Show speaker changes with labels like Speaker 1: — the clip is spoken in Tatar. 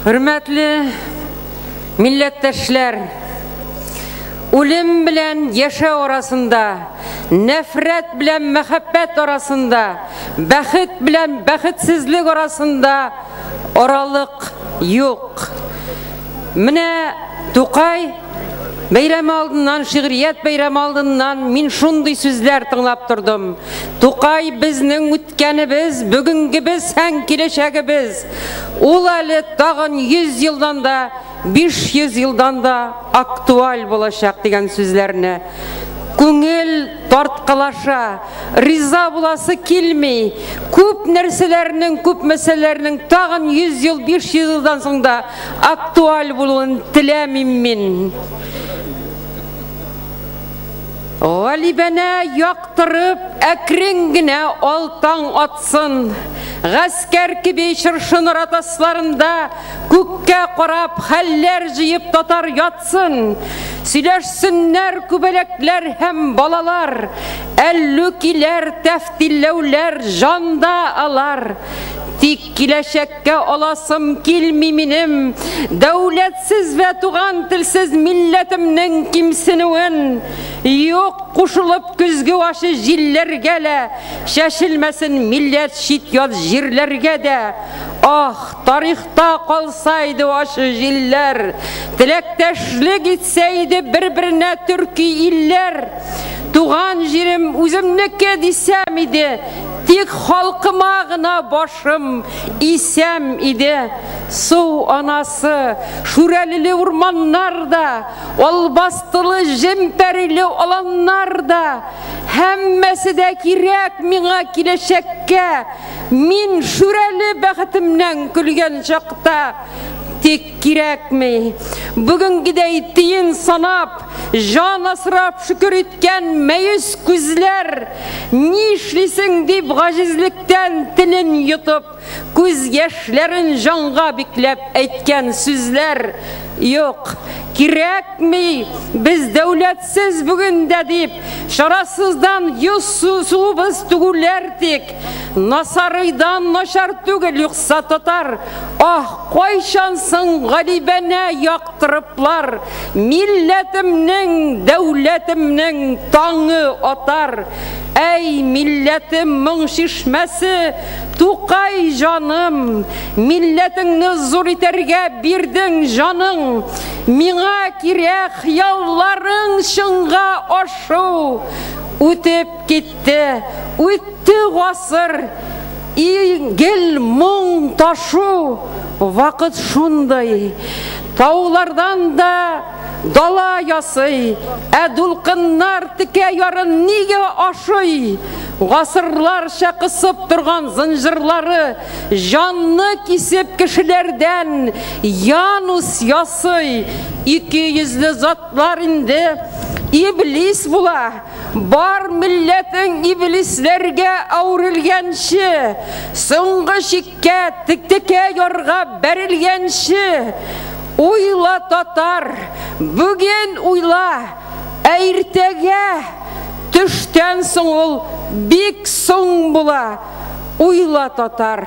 Speaker 1: Хөрмәтле милләттәшләр, үлем белән яшәү арасында, нәфрәт белән мәхәббәт арасында, бәхет белән бәхетсезлек арасында аралык юк. Менә Тукай бәйрәме алдыннан, шигърият бәйрәме алдыннан мин шундый сүзләр тыңлап тордым. Тукай безнең үткәнебез, бүгенгебез һәм киләчәгебез. Ул әле тагын 100 елдан да, 500 елдан да актуаль булачак дигән сүзләрне. Күңел тарткалаша, риза буласы килми. Күп нәрсәләрнең, күп мәсьәләләрнең тагын 100 ел, 500 елдан соң да актуаль булуын теләмим мин. Галибәнә яктырып, әкрен генә алтаң атсын. Гаскәр кеби чыршы наратасларында күккә карап, хәлләр җыеп татар ятсын. Сөйләшсеннәр күбәләкләр һәм балалар. Әллүкиләр, тәфтилләүләр җанда алар. Тик киләчәккә аласым килми минем дәүләтсез вә туган телсез милләтемнең кимсенүен. Юк, кушылып көзге ачы җилләргә лә, чәчелмәсен милләт чит-ят җирләргә дә. Ах, тарихта калса иде ачы җилләр, теләктәшлек итсә иде бер-беренә төрки илләр. Туган җирем үземнеке дисәм иде, тик халкыма гына башым исәм иде. Су анасы, шүрәлеле урманнар да, албастылы, җемпәриле аланнар да, һәммәсе дә кирәк миңа киләчәккә. Мин шүрәле бәхетемнән көлгән чакта, тик кирәкми. Бүгенгедәй тиен санап, җан асрап шөкер иткән мәюс күзләр, нишлисең дип гаҗизлектән телен йотып, күз яшьләрен җанга бикләп әйткән сүзләр. Юк, кирәкми, без дәүләтсез бүген дә дип, чарасыздан йөз суыбыз түгүләр тик. Насарыйдан начар түгел юкса татар. Ах, кайчан соң галибәнә яктырыплар, милләтемнең, дәүләтемнең таңы атар. Әй, милләтем моң чишмәсе, Тукай җаным, милләтеңне зур итәргә бирдең җаның. Миңа кирәк хыялларың чынга ашу. Үтеп китте, үтте гасыр, гел моң ташу. Вакыт шундый, таулардан да дала ясый, ә дулкыннар текә ярын нигә ашый? Гасырларча кысып торган зынҗырлары җанны кисеп кешеләрдән Янус ясый. Ике йөзле затлар инде иблис була. Бар милләтең иблисләргә әверелгәнче, соңгы чиккә, текә ярга бәрелгәнче, уйла, татар, бүген уйла, ә иртәгә төштән соң ул бик соң була. Уйла, татар.